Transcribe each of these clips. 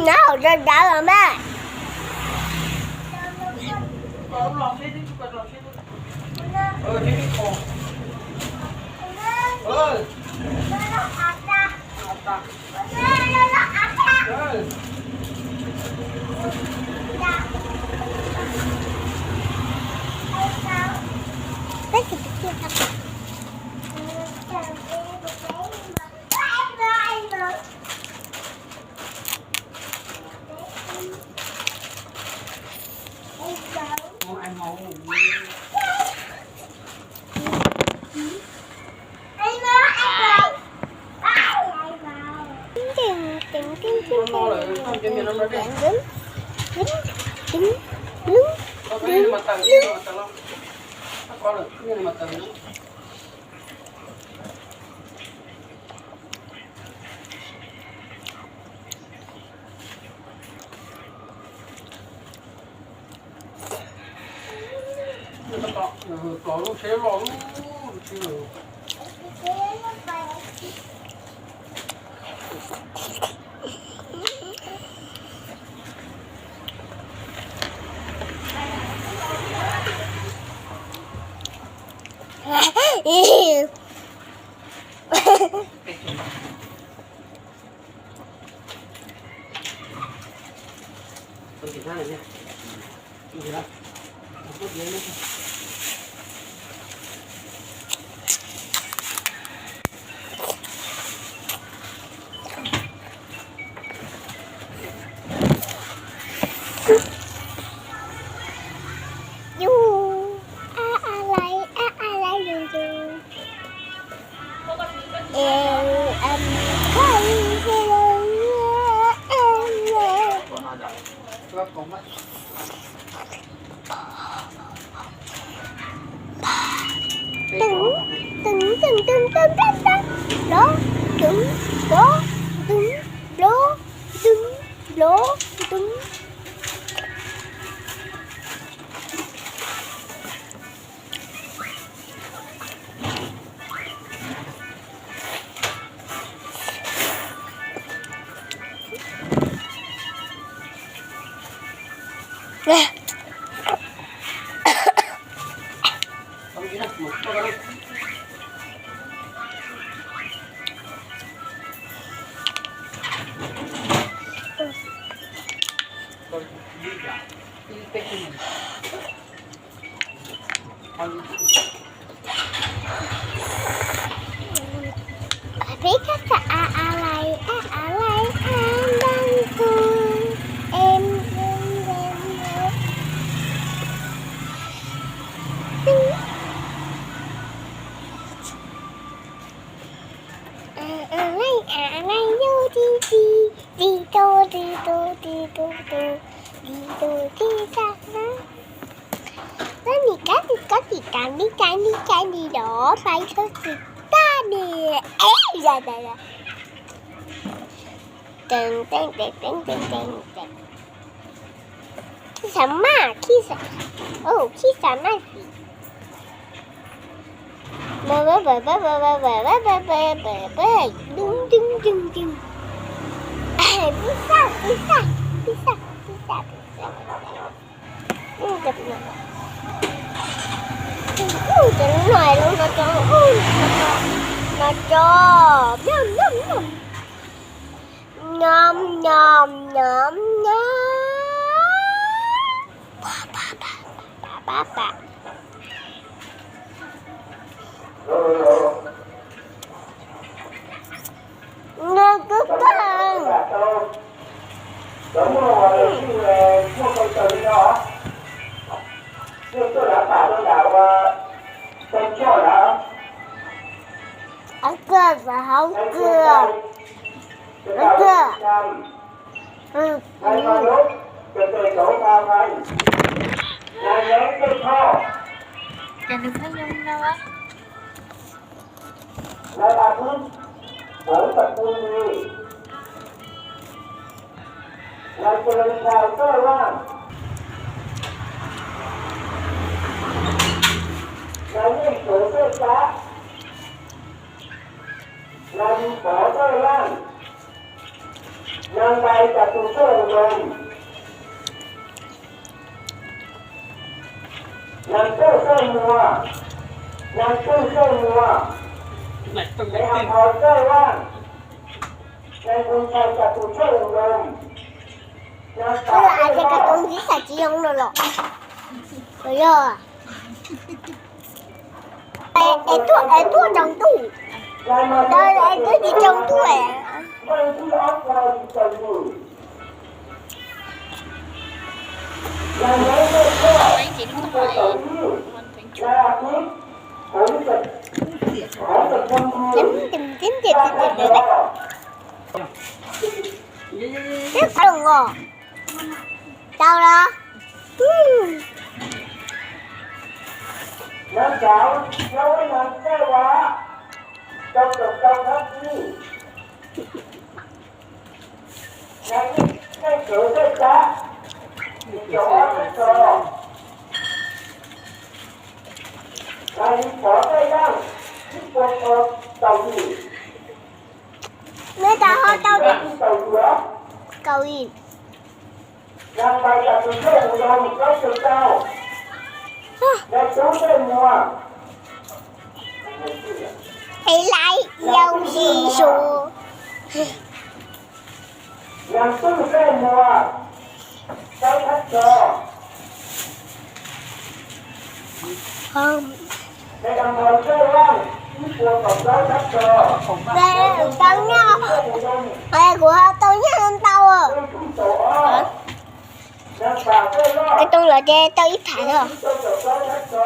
Nó hauv rau dawb los mas. Yus, a a lai, a a lai yus yus. Em em lai. Tws, tws, tws, tws, tws, tws, tws. Nplob, tws, nplob, tws, nplob, tws, nplob, tws. Peb khab khab a a lai, a a lai, a npaj kub, em em em em. A a lai, a a lai, yus ti ti, ti tu ti tu ti tu tu, ti tu ti ta ta. Koj nim kab tis kab tis tas nib cai nib cai nis los pais txog tsis tag nis. Tees tees tees tees tees tees. Khij xav maj, khij xav, khij xav maj xim. Dub dub dub dub. Pib xaj, pib xaj, pib xaj, pib xaj, pib xaj. Cov no, cov no, no tso, nyob nyob nyob nyob nyob. Pab pab pab. Nws kub kawg. Ov kawg, ov kawg, ov kawg. Ces nws pheej zoo no. Nag ntais tas tus sawj mus zoo, nag twj sawj muag, nag twj sawj muag, nag hauv sawj vaj, nag nqus ntshai tas tus sawj mus zoo, nag tas sawj vaj. Tsis zoo no los? Yog es tuaj tsaus ntuj, es twb tsis tsaus ntuj es. Twb qhov loo os. Tau los? Nag ntsauv nyob ib nag txawj ua, tau tau tau thab kib. Nag yeej txawj kawv txawj cab, ib caum ob txawj tso. Nag li pov txawj yaj, ib puas tau tau yim. Neb tas ho tau kaum yim. Nag ntais tas tus sawj mus zoo, plaub caug rau, nag tub sawj muag, es laiv yau si su. Nag twj sawj muag, plaub thab tso. Nag hauv sawj vaj, ib puas kaum plaub thab tso. Tau nyiaj, kuv ho tau nyiaj ntau. Nag pas sawj loj, tau lawm ces tau ib phav xwb. Tsis kov, tsis kov, tsis kov.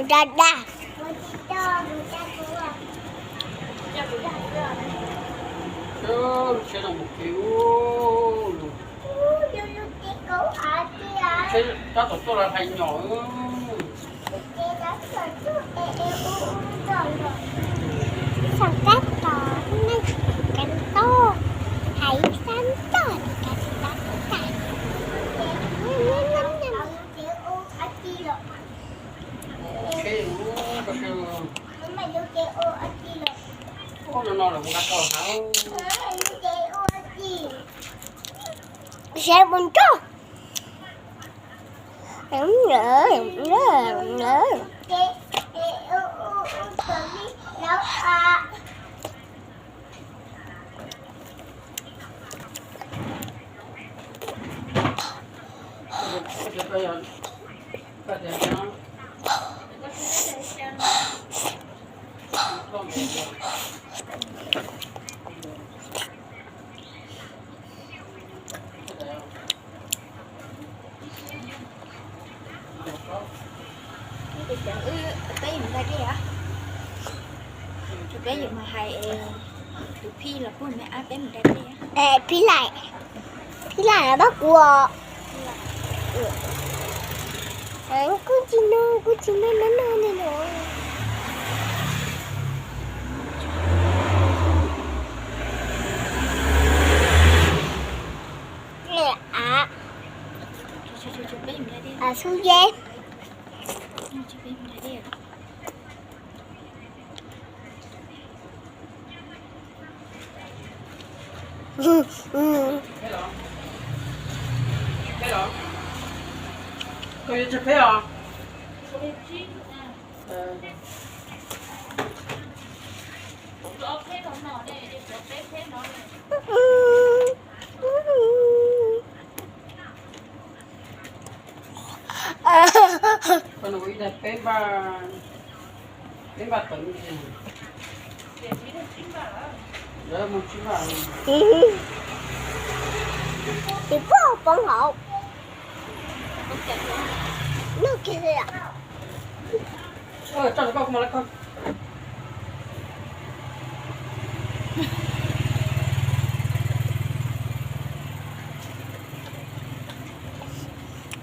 Da da. Sab tom tuaj los hais nyom. Xav kab tos neeg kab toj, hais xab toj kab tsis tab tag. Sab mus nrog. Peb yuav mus hais tus Phij los puag me ab peb mus da dej. Phij Laim, Phij Laim los pab kuv os. Kuv tsis noj, kuv tsis noj noj noj li no. Av, av xub yeb. Koj yuav tsawg peb os? Koj nug ib daig peb npaj, peb npaj tawv mus. Tus poj poob hauv. Noj kiag li.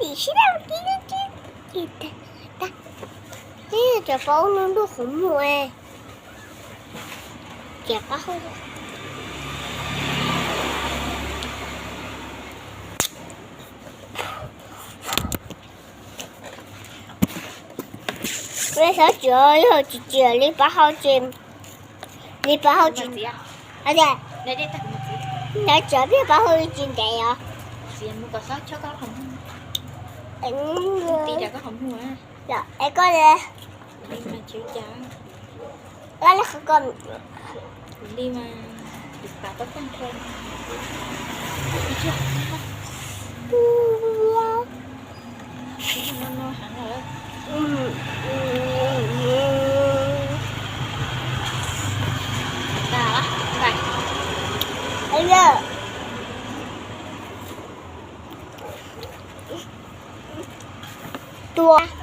Tim sib daj kib, ib cov paub lub ntuj qhov muag, ces qab hau. Peb xav tsis yog tsis tsis li pab hau ces, li pab hau tsis, nyob tsis peb pab hau tsis ntev os. Es koj li, koj li qhov ko. Tua.